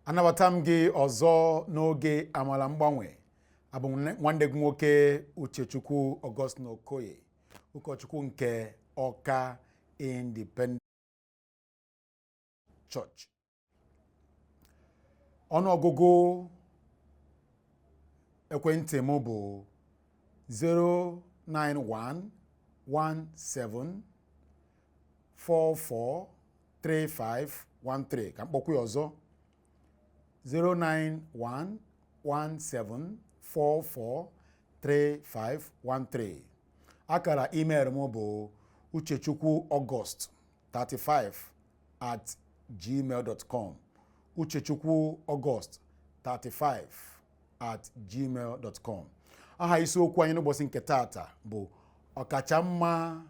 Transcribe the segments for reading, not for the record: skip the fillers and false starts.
Anabata m gị ọzọ n'oge Amala Mgbanwe. Abụ m nwanne gị nwoke Uchechukwu Augustine Okoye, ụkọchukwu nke Ọka Independent Church. Ọnụọgụgụ ekwentị m bụ 09117443513. Ka m kpọkwa ya ọzọ, 09117443513. Akara email m bụ uchechukwuaugust35@gmail.com, uchechukwuaugust35@gmail.com. Aha isiokwu anyị n'ụbọchị nke taata bụ ọkachamma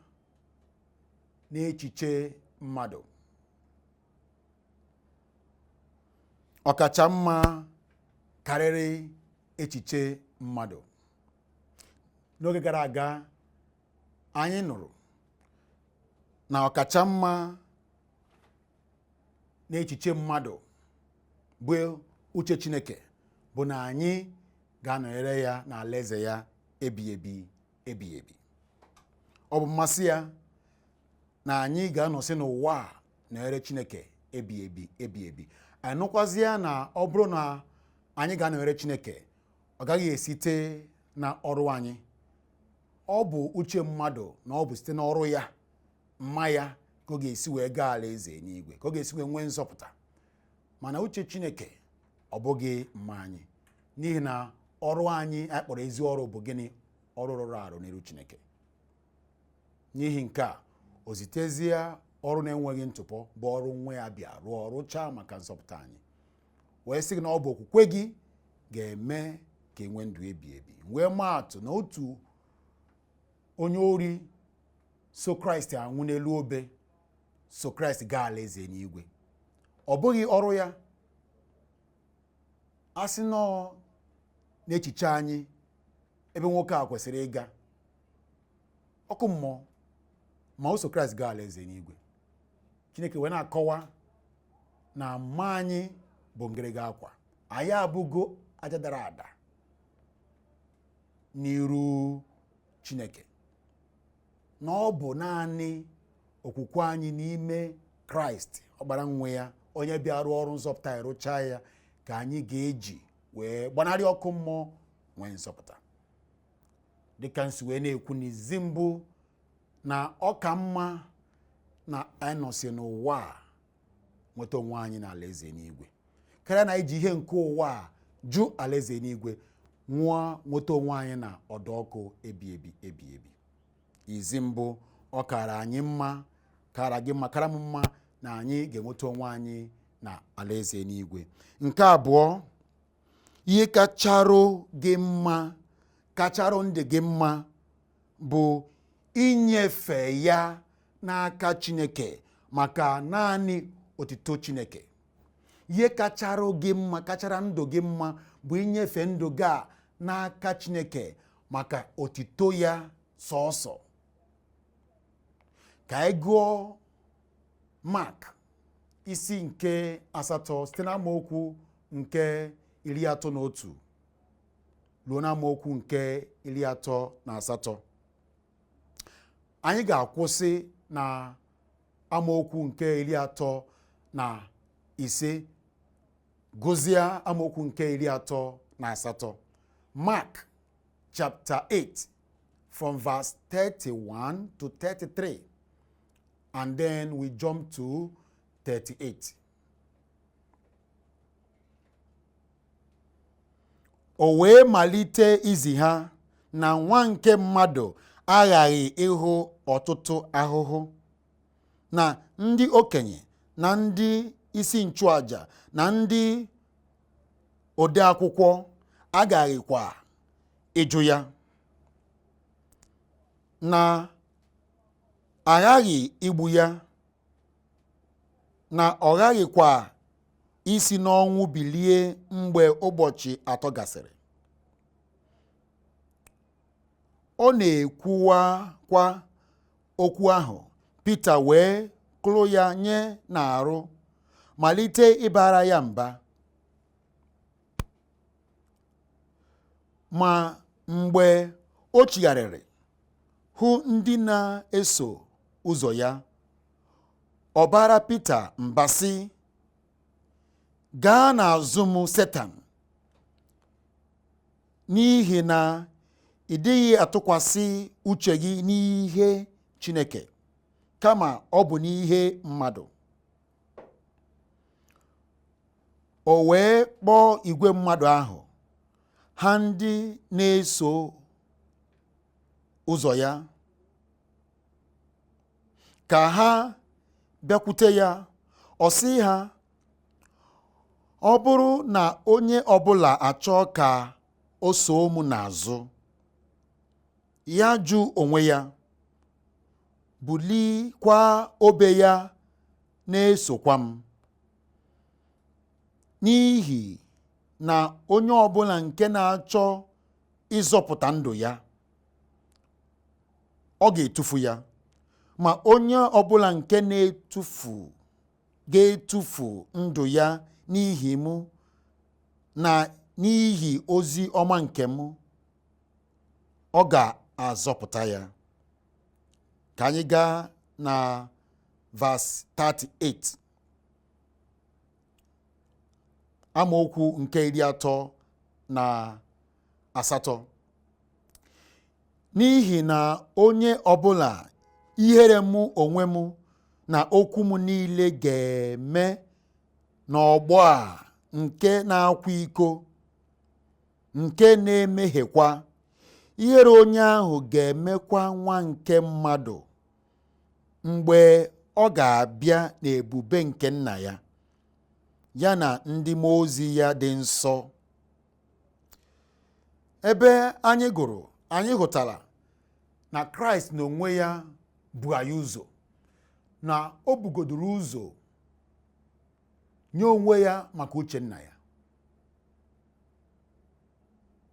n'echiche mmadụ. Ọkachamma karịrị echiche mmadụ. N'oge gara aga, anyị nụrụ na ọkachamma n'echiche mmadụ bụ uche Chineke bụ na anyị ga-anọnyere ya n'alaeze ya ebighị ebi ebighị ebi. Ọ bụ mmasị ya na anyị ga-anọsị n'ụwa a nọnyere Chineke ebighị ebi ebighị ebi. Anyị nụkwazịa na ọ bụrụ na anyị ga-anọnyere Chineke, ọ gaghị esite na ọrụ anyị. Ọ bụ uche mmadụ na ọ bụ site n'ọrụ ya, mma ya, ka ọ ga-esi wee gaa alaeze n'igwe, ka ọ ga-esi wee nwee nzọpụta. Mana uche Chineke ọ bụghị mma anyị, n'ihi na ọrụ anyị a kpọrọ ezi ọrụ bụ gịnị? Ọrụ rụrụ arụ n'iru Chineke. N'ihi nke a, o zitezie ọrụ na-enweghị ntụpọ, bụ ọrụ nwa ya bịa rụọ, rụchaa maka nzọpụta anyị, wee sị gị na ọ bụ okwukwe gị ga-eme ka e nwee ndụ ebi ebi. Wee maa atụ na otu onye ori so Kraịst anwụ n'elu obe, so Kraịst gaa alaeze n'igwe. Ọ bụghị ọrụ ya. A sị nọọ n'echiche anyị, ebe nwoke a kwesịrị ịga ọkụ mmụọ, ma o so Kraịst gaa alaeze n'igwe. Chineke wee na-akọwa na mma anyị bụ ngịrịga akwa, anyị abụgo aja dara ada n'iru Chineke, na ọ bụ naanị okwukwe anyị n'ime Kraịst, ọkpara nwa ya, onye bịa rụọ ọrụ nzọpụta ya, rụchaa ya, ka anyị ga-eji wee gbanarị ọkụ mmụọ, nwee nzọpụta. Dịka m si wee na-ekwu n'izi mbụ, na ọ ka mma na anyị nọsi n'ụwa a nweta onwe anyị n'alaeze n'igwe, karịa na anyị ji ihe nke ụwa a jụ alaeze n'igwe, nwụọ, nweta onwe anyị na ọdọ ọkụ ebi ebi ebi ebi. Izi mbụ, ọ kara anyị mma, kara gị mma, kara m mma na anyị ga-enweta onwe anyị na alaeze n'igwe. Nke abụọ, ihe kacharụ gị mma, kacharụ ndụ gị mma, bụ inyefe ya n'aka Chineke maka naanị otito Chineke. Ihe kacharụ gị mma, kachara ndụ gị mma, bụ inyefe ndụ gị a n'aka Chineke maka otito ya sọọsọ. Ka anyị gụọ Mak isi nke 8 site n'amaokwu nke 31 ruo n'amaokwu nke 38. Anyị ga-akwụsị na amaokwu nke 35, gụzie amaokwu nke 38. Mark chapter 8 from verse 31 to 33, and then we jump to 38. O wee malite izi ha na nwa nke mmadụ aghaghị ịhụ ọtụtụ ahụhụ, na ndị okenye na ndị isi nchụaja na ndị ode akwụkwọ agaghịkwa ịjụ ya, na aghaghị igbu ya, na ọ ghaghịkwa isi n'ọnwụ bilie mgbe ụbọchị 3 gasịrị. Ọ na-ekwuwakwa okwu ahụ, Pita wee kụrụ ya nye n'arụ, malite ịbara ya mba. Ma mgbe o chigharịrị hụ ndị na-eso ụzọ ya, ọ baara Pita mba sị, gaa n'azụ m, Setan, n'ihi na ị dịghị atụkwasị uche gị n'ihe Chineke, kama ọ bụ n'ihe mmadụ. O wee kpọọ igwe mmadụ ahụ, ha ndị na-eso ụzọ ya, ka ha bịakwute ya. Ọ sị ha, ọ bụrụ na onye ọbụla achọọ ka o soo m n'azụ, ya jụ onwe ya, bulikwa obe ya, na-esokwa m. N'ihi na onye ọbụla nke na-achọ ịzọpụta ndụ ya, ọ ga-etufu ya, ma onye ọbụla nke ga-etufu ndụ ya n'ihi mụ na n'ihi ozi ọma nke mụ, ọ ga-azọpụta ya. Ka anyị gaa na verse 38, amaokwu nke 38. N'ihi na onye ọbụla ihere mụ onwe m na okwu m niile ga-eme n'ọgbọ a nke na-akwa iko, nke na-emehiekwa, ihere onye ahụ ga-emekwa nwa nke mmadụ mgbe ọ ga-abịa n'ebube nke nna ya, ya na ndị mmụọ ozi ya dị nsọ. Ebe anyị gụrụ, anyị hụtara na Kraịst n'onwe ya bu anyị ụzọ, na o bugodoro ụzọ nye onwe ya maka uche nna ya,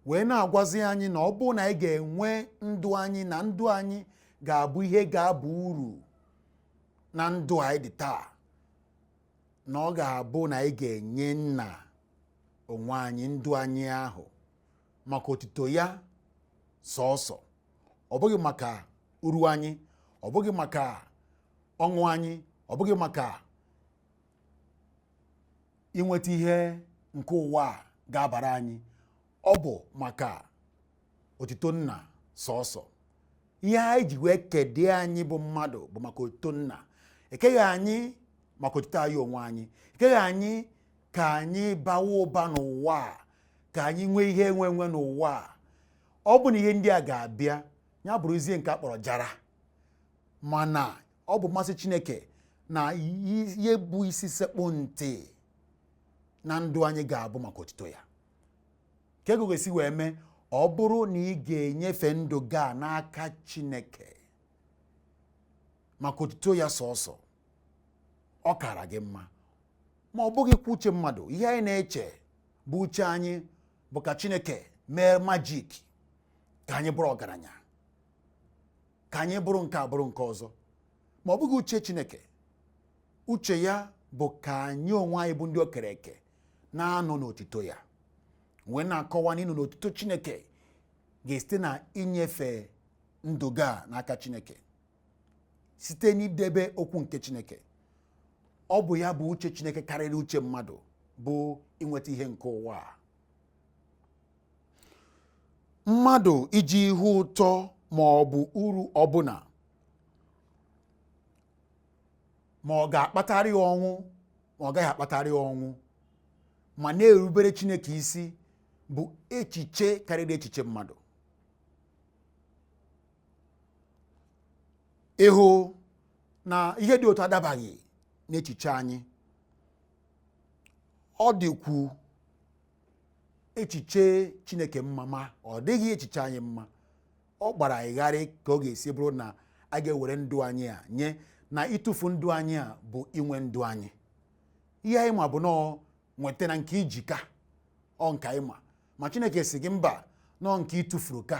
wee na-agwazi anyị na ọ bụrụ na anyị ga-enwe ndụ anyị, na ndụ anyị ga-abụ ihe ga-aba uru na ndụ anyị dị taa, na ọ ga-abụ na anyị ga-enye nna onwe anyị ndụ anyị ahụ maka otito ya sọọsọ. Ọ bụghị maka uru anyị, ọ bụghị maka ọṅụ anyị, ọ bụghị maka inweta ihe nke ụwa a ga-abara anyị, ọ bụ maka otito nna sọọsọ. Ihe anyị ji wee kede anyị bụ mmadụ bụ maka otito nna. Ekeghị anyị maka otito anyị onwe anyị, ekeghị anyị ka anyị bawa ụba n'ụwa a, ka anyị nwee ihe enwe enwe n'ụwa a. Ọ bụ na ihe ndị a ga-abịa, ya bụrụzie nke a kpọrọ jara. Mana ọ bụ mmasị Chineke na ihe bụ isi sekpụ ntị na ndụ anyị ga-abụ maka otito ya. Ka ego ga-esi wee mee, ọ bụrụ na ị ga-enyefe ndụ gị a n'aka Chineke maka otito ya sọọsọ, ọ kara gị mma. Ma ọ bụghị kwa uche mmadụ. Ihe anyị na-eche bụ uche anyị bụ ka Chineke mee majik ka anyị bụrụ ọgaranya, ka anyị bụrụ nke a bụrụ nke ọzọ. Ma ọ bụghị uche Chineke. Uche ya bụ ka anyị onwe anyị bụ ndị o kere eke na-anọ n'otito ya. Wee na-akọwa na ịnọ n'otito Chineke ga-esite na inyefe ndụ gị a n'aka Chineke site n'idebe okwu nke Chineke. Ọ bụ ya bụ uche Chineke karịrị uche mmadụ, bụ inweta ihe nke ụwa a. Mmadụ iji ihe ụtọ ma ọ bụ uru ọbụla, ma ọ ga-akpatara ya ọnwụ ma ọ gaghị akpatara ya ọnwụ, ma na-erubere Chineke isi bụ echiche karịrị echiche mmadụ. Ịhụ na ihe dị otu adabaghị n'echiche anyị, ọ dịkwu echiche Chineke mma, ma ọ dịghị echiche anyị mma. Ọ gbara anyị gharị ka ọ ga-esi bụrụ na a ga-ewere ndụ anyị a nye, na ịtụfu ndụ anyị a bụ inwe ndụ anyị. Ihe anyị ma bụ nọọ nweta na nke iji ka ọ nke anyị ma, ma Chineke sị gị mba, nọọ nke ịtụfuru ka,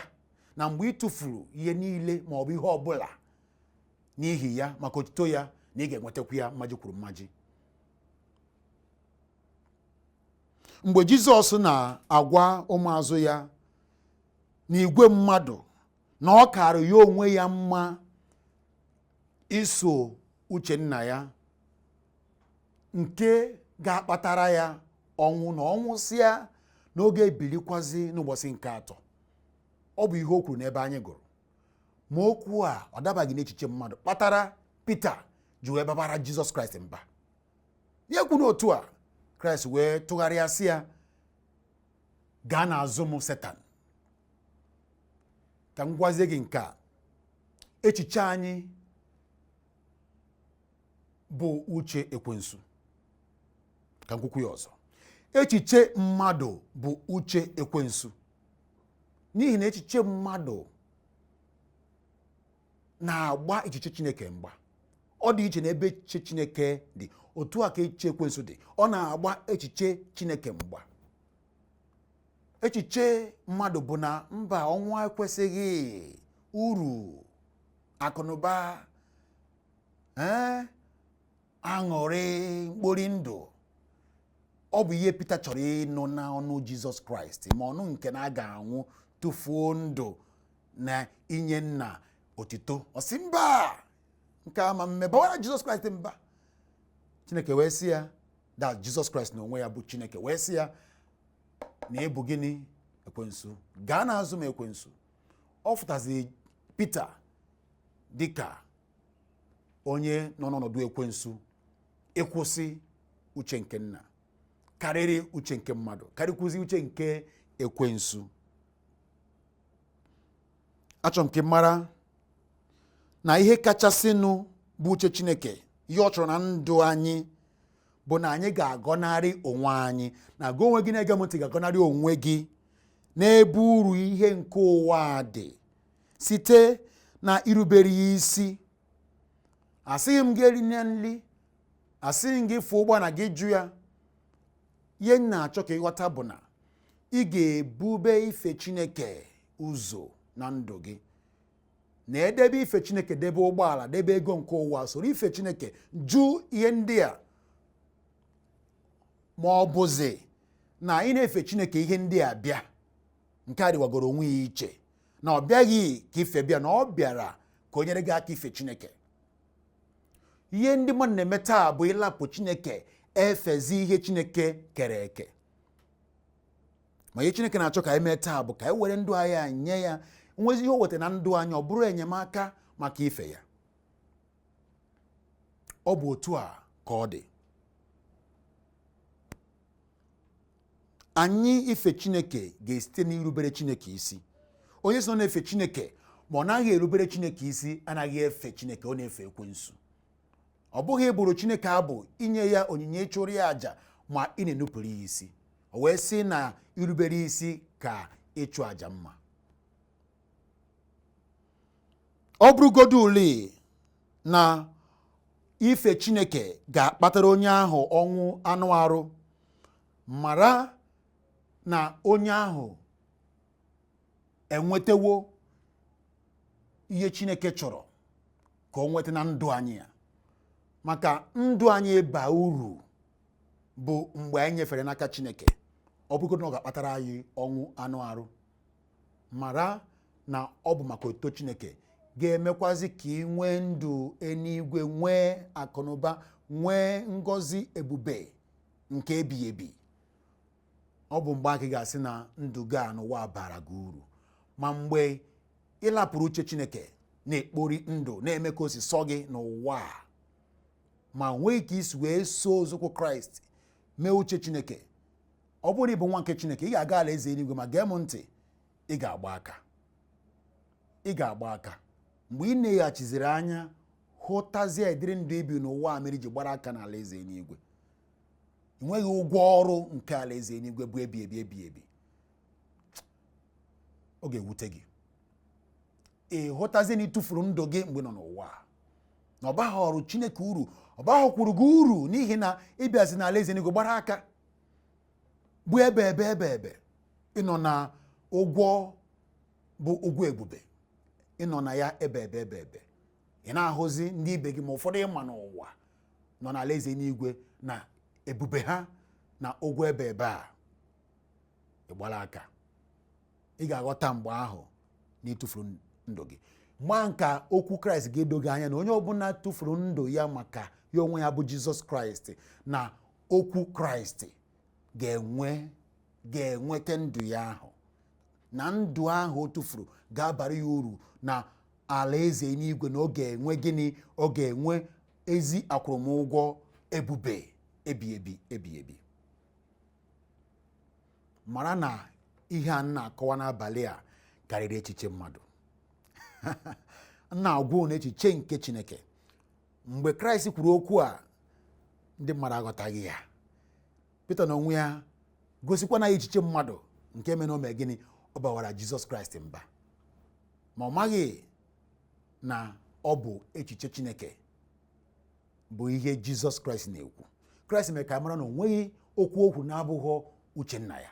na mgbe ị tụfuru ihe niile ma ọ bụ ihe ọbụla n'ihi ya maka otito ya, na ị ga-enwetakwu ya mmaji kwuru mmaji. Mgbe Jizọs na-agwa ụmụazụ ya N'igwe mmadụ na ọ kaara ya onwe ya mma iso uche nna ya nke ga-akpatara ya ọnwụ, na ọnwụ sịa n'oge ebilikwazi n'ụbọchị nke atọ. Ọ bụ ihe o kwuru n'ebe anyị gụrụ. Ma okwu a ọ dabaghị n'echiche mmadụ, kpatara Pita ji wee babara Jizọs Kraịst mba. Ya kwuru otu a, Kraịst wee tụgharịa sị ya, gaa n'azụ m, Setan. Ka m gwazie gị nke a, echiche anyị bụ uche ekwensu. Ka m kwukwu ya ọzọ, echiche mmadụ bụ uche ekwensu, n'ihi na echiche mmadụ na-agba echiche Chineke mgba. Ọ dị iche n'ebe echiche Chineke dị. Otu a ka echiche ekwensu dị, ọ na-agba echiche Chineke mgba. Echiche mmadụ bụ na mba, ọnwụ ekwesịghị, uru akụnụba, ee, aṅụrị, mkpori ndụ. Ọ bụ ihe Pita chọrọ ịnụ n'ọnụ Jizọs Kraịst, ma ọnụ nke na a ga-anwụ tụfuo ndụ na inye nna otito. Ọ sị mba, nke ama mme, bawara Jizọs Kraịst mba. Chineke wee sị ya da, Jizọs Kraịst na onwe ya bụ Chineke wee sị ya na ịbụ gịnị? Ekwensu. Gaa n'azụ m, ekwensu. Ọ fụtaziri Pita dịka onye nọ n'ọnọdụ ekwensu, ịkwụsị uche nke nna karịrị uche nke mmadụ, karịkwụzi uche nke ekwensu. Achọrọ m ka ị mara na ihe kachasịnụ bụ uche Chineke, ihe ọ chọrọ na ndụ anyị bụ na anyị ga-agọnarị onwe anyị, na gị onwe gị na-ege m ntị ga-agọnarị onwe gị n'ebe uru ihe nke ụwa dị site na irubere ya isi. Asịghị m gị erina nri, asịghị m gị fụ ụgbọala gị jụ ya. Ihe m na-achọ ka ịghọta bụ na ị ga-ebube ife Chineke ụzọ na ndụ gị, na edebe ife Chineke, debe ụgbọala, debe ego nke ụwa, soro ife Chineke, jụ ihe ndị a. Ma ọ bụzi na ị na-efe Chineke, ihe ndị a bịa, nke a dịwagoro onwe ya iche, na ọ bịaghị ka ife bịa, na ọ bịara ka o nyere gị aka ife Chineke. Ihe ndị mmadụ na-eme taa bụ ịlapụ Chineke, efezi ihe Chineke kere eke. Ma ihe Chineke na-achọ ka anyị mee taa bụ ka anyị were ndụ anyị nye ya, nwezi ihe o weta na ndụ anyị, ọ bụrụ enyemaka maka ife ya. Ọ bụ otu a ka ọ dị. Anyị ife Chineke ga-esite n'irubere Chineke isi. Onye sị na ọ na-efe Chineke ma ọ naghị erubere Chineke isi anaghị efe Chineke, ọ na-efe ekwensu. Ọ bụghị ịbụrụ Chineke abụ, inye ya onyinye, ịchụrụ ya àjà, ma ị na-enupụrụ ya isi. O wee sị na irubere isi ka ịchụ àjà mma. Ọ bụrụgodu uli na ife Chineke ga-akpatara onye ahụ ọnwụ anụ arụ, mara na onye ahụ enwetawo ihe Chineke chọrọ ka o nweta na ndụ anyị ya. Maka ndụ anyị ịba uru bụ mgbe anyị nyefere n'aka Chineke, ọ bụrụgodu na ọ ga-akpatara anyị ọnwụ anụ arụ, mara na ọ bụ maka otuto Chineke ga-emekwazi ka ị nwee ndụ eluigwe, nwee akụnụba, nwee ngọzi ebube nke ebighị ebi. Ọ bụ mgbe aka ga-asị na ndụ gị a n'ụwa bara gị uru. Ma mgbe ị lapụrụ uche Chineke, na-ekpori ndụ, na-eme ka o si sọ gị n'ụwa a, ma nwee ka isi wee so nzọụkwụ Kraịst mee uche Chineke, ọ bụrụ na ị bụ nwa nke Chineke, ị ga-aga alaeze eluigwe. Ma gee m ntị, ị ga-agba aka, ị ga-agba aka mgbe ị na-eghachiziri anya hụtazie ịdịrị ndụ ibi n'ụwa a mere iji gbara aka n'ala eze eluigwe. Ị nweghị ụgwọ ọrụ nke alaeze eluigwe bụ ebi ebi ebi ebi. Ọ ga-ewute gị ị hụtazie na ị tụfuru ndụ gị mgbe ị nọ n'ụwa, na ọ baghị ọrụ Chineke uru, ọ baghịkwuru gị uru, n'ihi na ịbịazi n'ala eze eluigwe gbara aka bụ ebe ebe ebe ebe ịnọ na ụgwọ bụ ụgwọ ebube, ịnọ na ya ebe ebe ebe ebe. Ị na-ahụzi ndị ibe gị, ma ụfọdụ ịma n'ụwa nọ n'ala eze n'igwe na ebube ha na ụgwọ ebe ebe a ịgbara aka. Ị ga-aghọta mgbe ahụ na ịtụfuru ndụ gị. Mgbe nka okwu Kraịst ga-edo gị anya na onye ọbụla tụfuru ndụ ya maka ya onwe ya bụ Jizọs Kraịst na okwu Kraịst ga-enweta ndụ ya ahụ, na ndụ ahụ o tụfuru ga-abara ya uru na alaeze n'igwe, na ọ ga-enwe gịnị? Ọ ga-enwe ezi akwụrụmụgwọ ebube ebi ebi ebi ebi. Mara na ihe a na-akọwa n'abalị a karịrị echiche mmadụ. Na-agwa unu echiche nke Chineke. Mgbe Kraịst kwuru okwu a, ndị mmadụ aghọtaghị ya. Pita na onwe ya gosikwa na echiche mmadụ nke mere o mee gịnị? Ọ bawara Jizọs Kraịst mba, ma ọ maghị na ọ bụ echiche Chineke bụ ihe Jizọs Kraịst na-ekwu. Kraịst mere ka mara na o nweghị okwu okwu na-abụghọ uche nna ya.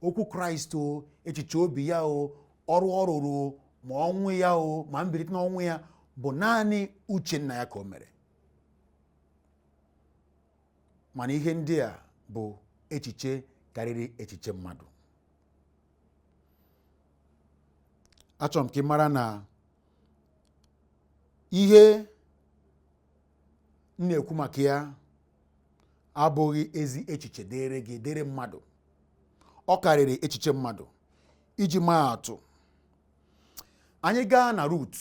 Okwu Kraịst o, echiche obi ya o, ọrụ ọ rụrụ o, ma ọnwụ ya o, ma mbilite n'ọnwụ ya, bụ naanị uche nna ya ka o mere. Mana ihe ndị a bụ echiche karịrị echiche mmadụ. Achọrọ m ka ị mara na ihe m na-ekwu maka ya abụghị ezi echiche dịrị gị, dịrị mmadụ. Ọ karịrị echiche mmadụ. Iji maa atụ, anyị gaa na Rut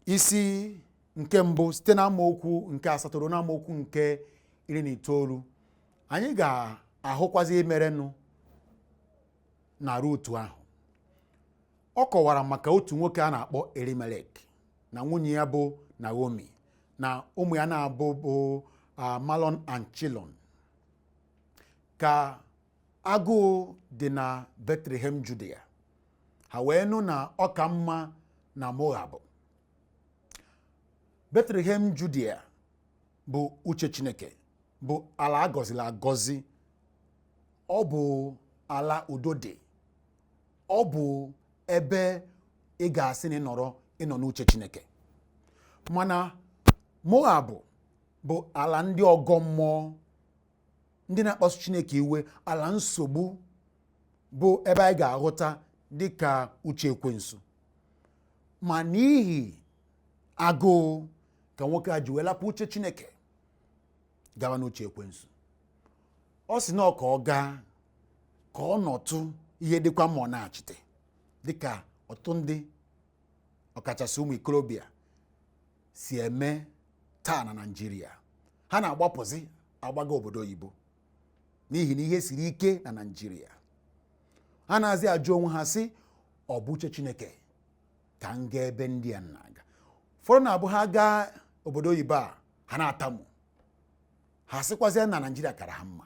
isi nke mbụ site n'amaokwu nke 8 ruo n'amaokwu nke 19, anyị ga-ahụkwazi merenụ na Rut ahụ. Ọ kọwara maka otu nwoke a na-akpọ Elimelek na nwunye ya bụ Naomi na ụmụ ya na-abụ bụ Malon and Chilon. Ka agụụ dị na Bethlehem, Judea, ha wee nụ na ọ ka mma na Moab. Bethlehem, Judea bụ uche Chineke, bụ ala agọziri agọzi, ọ bụ ala udo dị, ọ bụ ebe ị ga-asị na ịnọrọ ịnọ n'uche Chineke. Mana Moab bụ ala ndị ọgọ mmụọ, ndị na-akpasu Chineke iwe, ala nsogbu, bụ ebe anyị ga-aghọta dịka uche ekwensu. Ma n'ihi agụụ ka nwoke a ji wee lapụ uche Chineke gawa n'uche ekwensu. Ọ sị na ọ ka ọ gaa ka ọ nọtụ ihe dịkwa mma ọ na-achịte, dịka ọtụtụ ndị ọkachasị ụmụ ikorobịa si eme taa na Naịjirịa. Ha na-agbapụzi agbaga obodo oyibo n'ihi na ihe siri ike na Naịjirịa. Ha na-azị ajụ onwe ha sị, ọ bụ uche Chineke ka m gaa ebe ndị a na-aga? Ụfọdụ na-abụ ha gaa obodo oyibo a, ha na-atamu, ha sịkwazịa na Naịjirịa kara ha mma.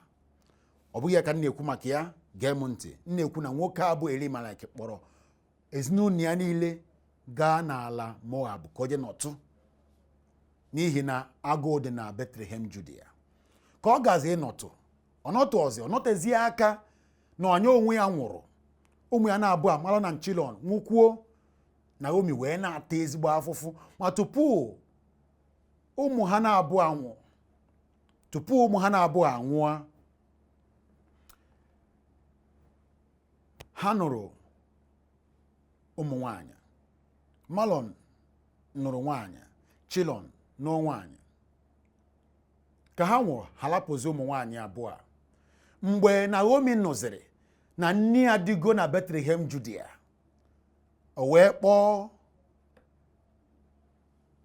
Ọ bụghị ya ka m na-ekwu maka ya, gee m ntị. M na-ekwu na nwoke a bụ Elimelek kpọrọ ezinụlọ ya niile gaa n'ala Moab ka o jee nọtụ, n'ihi na agụụ dị na Bethlehem, Judea. Ka ọ gazi ịnọtụ, ọ nọtụ ọzọ, ọ nọtezie aka na onye onwe ya nwụrụ, ụmụ ya na-abụ Malon na Chilon nwụkwuo. Naomi wee na-ata ezigbo afụfụ. Ma tupu ụmụ ha na-abụ anwụ, tupu ụmụ ha na-abụ anwụọ, ha nụrụ ụmụ nwanyị. Malon nụrụ nwanyị, Chilon nụọ nwanyị. Ka ha nwụrụ, ha lapụzi ụmụ nwanyị abụọ. Mgbe Naomi nụziri na nne ya dịgo na Bethlehem, Judea, o wee kpọọ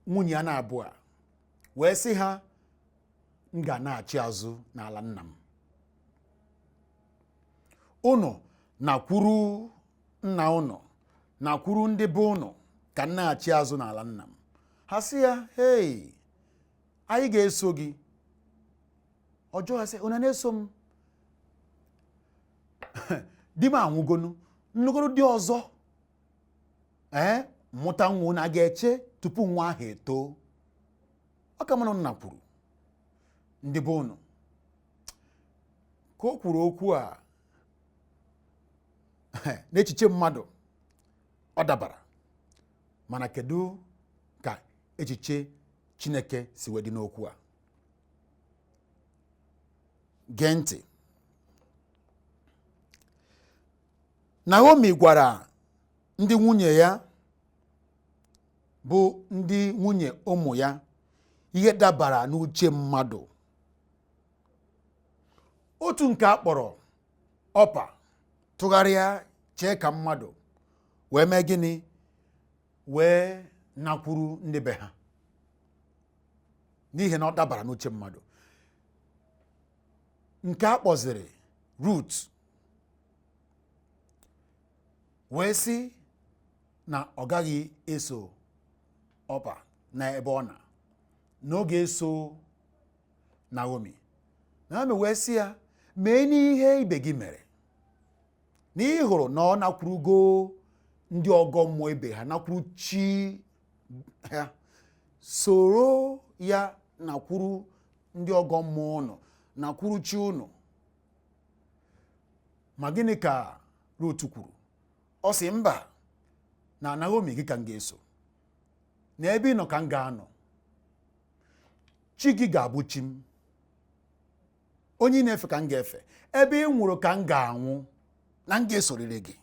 nwunye ya na abụọ wee sị ha, m ga na-achị azụ n'ala nna m. Unu nakwuru nna unu, nakwuru ndị be unu, ka m na-achị azụ n'ala nna m. Ha sị ya, hei, anyị ga-eso gị. Ọ jụọ ha sị, unu na-eso m? Di m anwụgonu, nnukwu di ọzọ, ee, mụta nwa unu a ga-eche tupu nwa ahụ eto. Ọ ka mmanụ nna kwuru ndị be unu. Ka o kwuru okwu a n'echiche mmadụ ọ dabara, mana kedu ka echiche Chineke si wee dị n'okwu a? Gee ntị. Naomi gwara ndị nwunye ya bụ ndị nwunye ụmụ ya ihe dabara n'uche mmadụ. Otu nke a kpọrọ Ọpa tụgharịa chee ka mmadụ wee mee gịnị? Wee nakwuru ndị be ha, n'ihi na ọ dabara n'uche mmadụ. Nke a kpọziri Rut wee sị na ọ gaghị eso Ọpa na ebe ọ na na ọ ga-eso Naomi. Naomi wee sị ya mee n'ihe ibe gị mere, na ị hụrụ na ọ nakwurugo ndị ọgọ mmụọ ibe ha, nakwuru chi ha, soro ya nakwuru ndị ọgọ mmụọ ụnụ, nakwuru chi ụnụ. Ma gịnị ka Rut kwuru? Ọ sị mba, na Naomi gị ka m ga-eso, na ebe ị nọ ka m ga-anọ, chi gị ga-abụ chi m, onye ị na-efe ka m ga-efe, ebe ị nwụrụ ka m ga-anwụ, na m ga-esorịrị gị.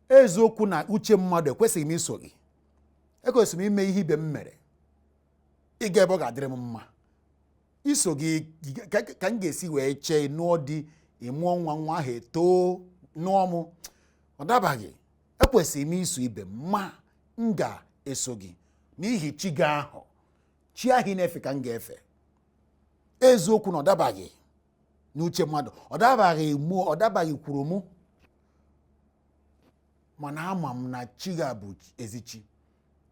Eziokwu na uche mmadụ ekwesịghị m iso gị, ekwesịrị m ime ihe ibe m mere, ịga ebe ọ ga-adịrị m mma. Iso gị ka m ga-esi wee chee nụọ di, ịmụọ nwa, nwa ahụ etoo nụọ m, ọ dabaghị. Ekwesịrị m iso ibe m, ma m ga-eso gị n'ihi chi gị ahụ, chi ahụ ị na-efe ka m ga-efe. Eziokwu na ọ dabaghị n'uche mmadụ, ọ dabaghị mụ, ọ dabaghị kwuru mụ, mana ama m na chi gị bụ ezi chi,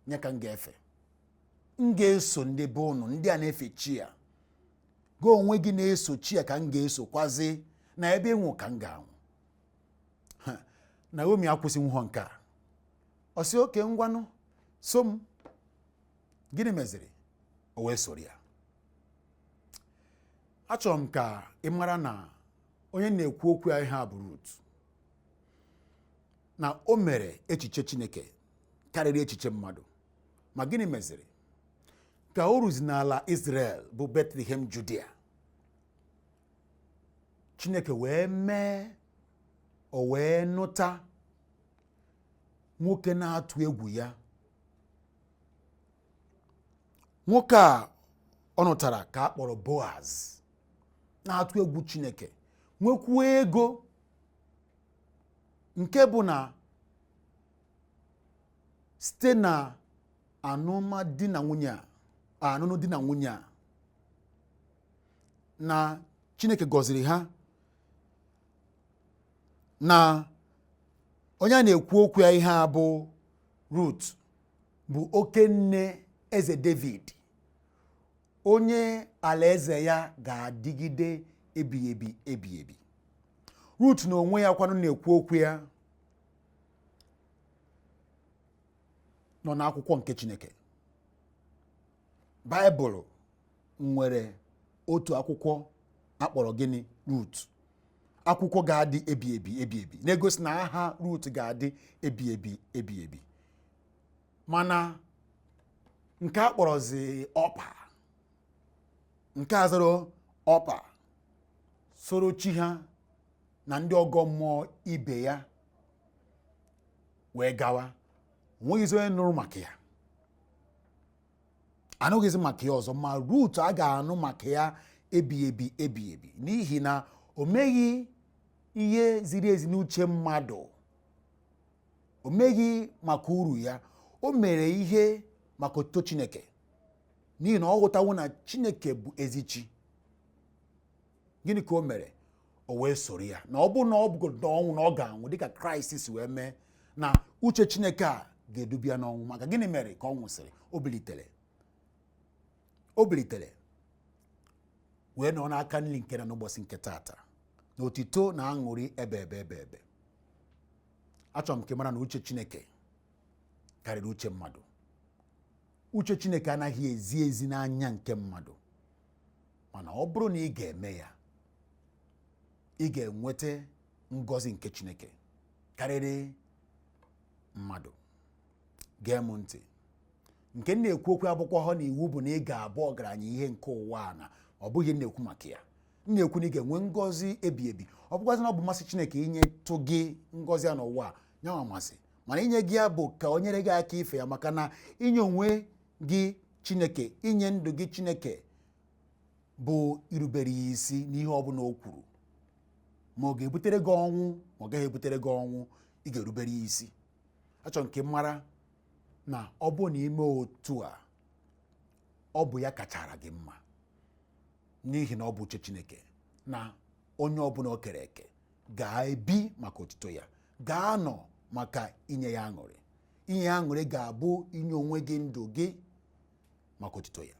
nye ka m ga-efe. M ga-eso ndị be ụnụ, ndị a na-efe chi a, gị onwe gị na-eso chi a ka m ga-esokwazi, na ebe ịnwụ ka m ga-anwụ. Naomi akwụsịnwughọ nke a, ọ sị oke ngwanụ so m. Gịnị meziri? O wee soro ya. Achọrọ m ka ị mara na onye na-ekwu okwu ya ihe a bụ Rut, na o mere echiche Chineke karịrị echiche mmadụ. Ma gịnị meziri? Ka o ruzi n'ala Israel bụ Bethlehem, Judea, Chineke wee mee o wee nụta nwoke na-atụ egwu ya. Nwoke a ọ nụtara ka a kpọrọ Boaz, na-atụ egwu Chineke, nwekwuo ego, nke bụ na site na anụmadi na nwunye a, anụnụ di na nwunye a, na Chineke gọziri ha, na onye a na-ekwu okwu ya ihe a bụ Rut bụ oke nne eze David, onye alaeze ya ga-adịgide ebighị ebi ebighị ebi. Rut na onwe ya kwanụ na-ekwu okwu ya nọ n'akwụkwọ nke Chineke. Baịbụl nwere otu akwụkwọ akpọrọ gịnị? Rut. Akwụkwọ ga-adị ebi ebi ebi ebi, na-egosi na aha Rut ga-adị ebi ebi ebi ebi. Mana nke a kpọrọzi Ọpa, nke a zoro Ọpa soro chi ha na ndị ọgọ mmụọ ibe ya wee gawa, onweghịzi onye nụrụ maka ya, anụghịzi maka ya ọzọ. Ma Rut a ga-anụ maka ya ebi ebi ebi ebi, n'ihi na o meghị ihe ziri ezi n'uche mmadụ, o meghị maka uru ya, o mere ihe maka otuto Chineke, n'ihi na ọ ghọtawo na Chineke bụ ezi chi. Gịnị ka o mere? O wee soro ya, na ọ bụrụ na ọ bụgodo ọnwụ na ọ ga-anwụ dịka Kraịst si wee mee, na uche Chineke a ga-edubi ya n'ọnwụ. Maka gịnị mere ka ọ nwụsịrị? O bilitere, o bilitere wee nọ n'aka nri nke na n'ụbọchị nke tata, na otito na aṅụrị ebe ebe ebe ebe. Achọrọ m ka ị mara na uche Chineke karịrị uche mmadụ. Uche Chineke anaghị ezi ezi n'anya nke mmadụ, mana ọ bụrụ na ị ga-eme ya, ị ga-enweta ngọzi nke Chineke karịrị mmadụ. Gee m ntị, nke m na-ekwu okwu akwụkwọ ha na iwu bụ na ị ga-abụ ọgaranya ihe nke ụwa a, na ọ bụghị na-ekwu maka ya. M na-ekwu na ị ga-enwe ngọzi ebi ebi. Ọ bụkwazị na ọ bụ mmasị Chineke inyetụ gị ngọzi a n'ụwa a, nyanwa amasị, mana inye gị ya bụ ka o nyere gị aka ife ya, maka na inye onwe gị Chineke, inye ndụ gị Chineke bụ irubere ya isi n'ihe ọbụla o kwuru. Ma ọ ga-ebutere gị ọnwụ, ma ọ gaghị ebutere gị ọnwụ, ị ga-erubere ya isi. Achọrọ m ka ị mara na ọ bụ na ime otu a, ọ bụ ya kachara gị mma, n'ihi na ọ bụ uche Chineke na onye ọbụla o kere eke ga-ebi maka otuto ya, ga-anọ maka inye ya aṅụrị. Inye ya aṅụrị ga-abụ inye onwe gị ndụ gị maka otuto ya.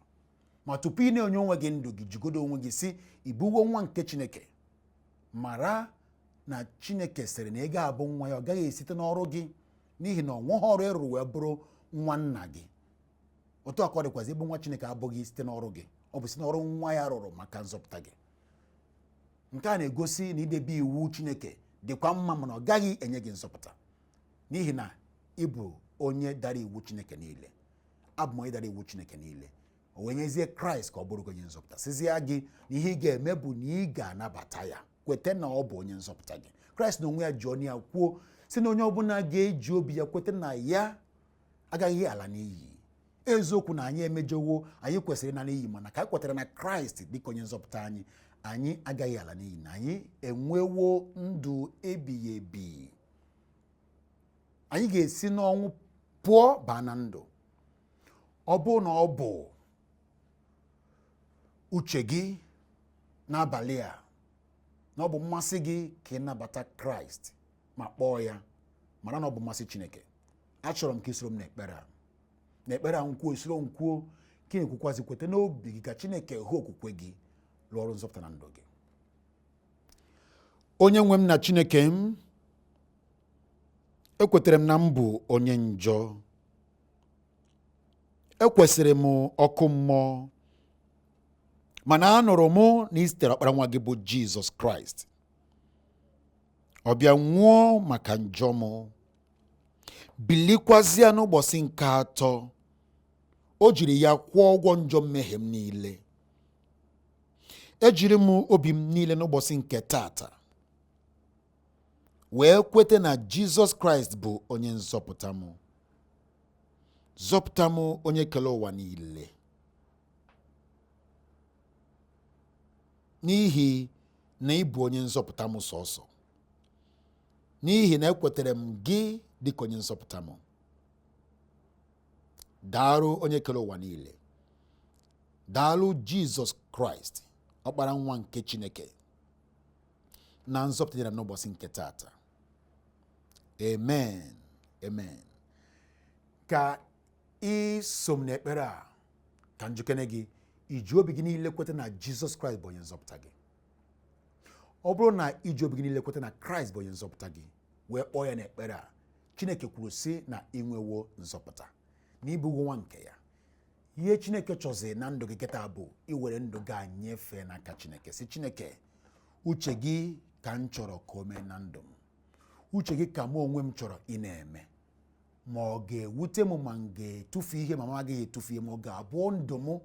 Ma tupu ị na-enye onwe gị ndụ gị, jigodo onwe gị si ị bụwo nwa nke Chineke. Mara na Chineke sịrị na ị ga-abụ nwa ya, ọ gaghị esite n'ọrụ gị, n'ihi na ọ nweghị ọrụ ị rụrụ wee bụrụ nwa nna gị. Otu a ka ọ dịkwazị, ịbụ nwa Chineke abụghị site n'ọrụ gị, ọ bụ site n'ọrụ nwa ya rụrụ maka nzọpụta gị. Nke a na-egosi na idebe iwu Chineke dịkwa mma, mana ọ gaghị enye gị nzọpụta, n'ihi na ị bụ onye dara iwu Chineke niile. Abụ m onye dara iwu Chineke niile. O wee nyezie Kraịst ka ọ bụrụ gị onye nzọpụta, sizie gị na ihe ị ga-eme bụ na ị ga-anabata ya, kweta na ọ bụ onye nzọpụta gị. Kraịst na onwe ya ji ọnụ ya kwuo sị na onye ọbụla ga-eji obi ya kweta na ya agaghị ala n'iyi. Eziokwu na anyị emejọwo, anyị kwesịrị ịna n'iyi, mana ka anyị kwetara na Kraịst dịka onye nzọpụta anyị, anyị agaghị ala n'iyi, na anyị enwewo ndụ ebighị ebi. Anyị ga-esi n'ọnwụ pụọ baa na ndụ. Ọ bụ na ọ bụ uche gị n'abalị a, na ọ bụ mmasị gị ka ị nabata Kraịst ma kpọọ ya, mara na ọ bụ mmasị Chineke. Achọrọ m ka ị soro m n'ekpere a, n'ekpere a nkwuo, soro m kwuo, ka ị na-ekwukwazi kweta n'obi gị ka Chineke hụ okwukwe gị rụọ ọrụ nzọpụta na ndụ gị. Onye nwe m na Chineke m, ekwetara m na m bụ onye njọ, ekwesịrị m ọkụ mmụọ, mana anụrụ m na ị zitere ọkpara nwa gị bụ Jizọs Kraịst, ọ bịa nwụọ maka njọ m, bilikwazịa n'ụbọchị nke atọ, o jiri ya kwụọ ụgwọ njọ mmehie m niile. Ejiri m obi m niile n'ụbọchị nke tata wee kweta na Jizọs Kraịst bụ onye nzọpụta m. Zọpụta m, onye kele ụwa niile, n'ihi na ị bụ onye nzọpụta m sọsọ, n'ihi na ekwetere m gị dịka onye nzọpụta m. Daalụ onye kere ụwa niile. Daalụ Jizọs Kraịst, ọkpara nwa nke Chineke, na nzọpụta nyere m n'ụbọchị nke tata. Amen, amen. Ka ị so m n'ekpere a, ka m jụkene gị, i ji obi gị niile kweta na Jizọs Kraịst bụ onye nzọpụta gị? Ọ bụrụ na i ji obi gị niile kweta na Kraịst bụ onye nzọpụta gị wee kpọọ ya n'ekpere a, Chineke kwuru sị na ị nwewo nzọpụta, na ị bụgo nwa nke ya. Ihe Chineke chọzi na ndụ gị kịta bụ iwere ndụ gị a nyefee n'aka Chineke, sị Chineke, uche gị ka m chọrọ ka o mee na ndụ m, uche gị ka mụ onwe m chọrọ ị na-eme. Ma ọ ga-ewute m, ma m ga-etufu ihe, ma m agaghị etufu ihe, ma ọ ga-abụ ndụ m, ọ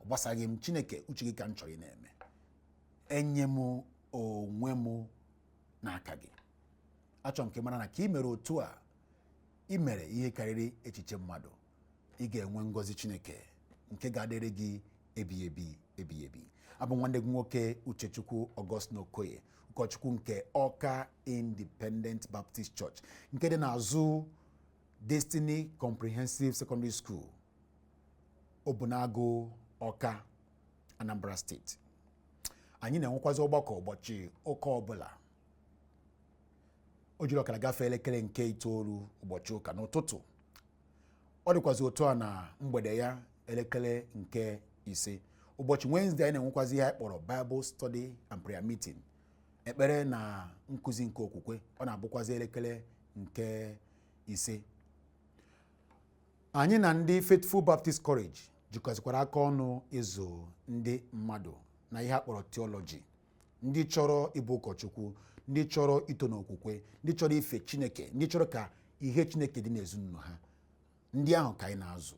gbasaghị m. Chineke, uche gị ka m chọrọ ị na-eme. Enye m onwe m n'aka gị. Achọrọ m ka ị mara na ka ị mere otu a, ị mere ihe karịrị echiche mmadụ. Ị ga-enwe ngọzi Chineke nke ga-adịrị gị ebighị ebi ebighị ebi. Abụ nwanne gị nwoke Uchechukwu Augustine Okoye, ụkọchukwu nke Ọka Independent Baptist Church nke dị n'azụ Destiny Comprehensive Secondary School, Obunagu, Ọka, Anambra Steeti. Anyị na-enwekwazi ọgbakọ ụbọchị ụka ọbụla o jiri ọkara gafee elekere nke 9 ụbọchị ụka n'ụtụtụ. Ọ dịkwazi otu a na mgbede ya elekere nke 5. Ụbọchị Wednesday anyị na-enwekwazi ihe anyị kpọrọ Bible Study and Prayer Meeting, ekpere na nkụzi nke okwukwe. Ọ na-abụkwazi elekere nke 5. Anyị na ndị Faithful Baptist College jikọzikwara aka ọnụ ịzụ ndị mmadụ na ihe a kpọrọ theology, ndị chọrọ ịbụ ụkọchukwu, ndị chọrọ ito n'okwukwe, ndị chọrọ ife Chineke, ndị chọrọ ka ihe Chineke dị n'ezinụlọ ha. Ndị ahụ ka anyị na-azụ.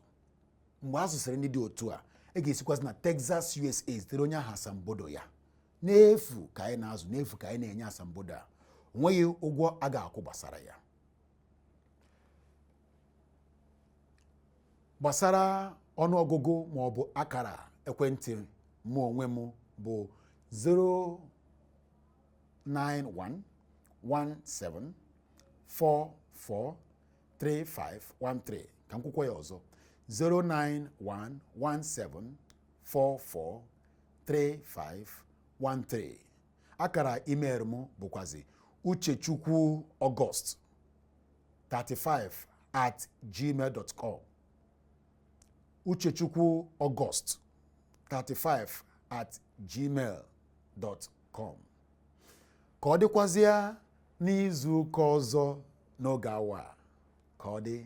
Mgbe a zụsịrị ndị dị otu a, e ga-esikwazi na Texas, USA zitere onye ahụ asambodo ya. N'efu ka anyị na-azụ, n'efu ka anyị na-enye asambodo a. O nweghị ụgwọ a ga-akwụ gbasara ya. Gbasara ọnụọgụgụ ma ọ bụ akara ekwentị mụ onwe m bụ 09117443513. Ka m kwukwa ya ọzọ, 09117443513. Akara email m bụkwazi uchechukwuaugust35@gmail.com, uchechukwuaugust35@gmail.com. Ka ọ dịkwazịa n'izu ụka ọzọ n'oge awa a. Ka ọ dị.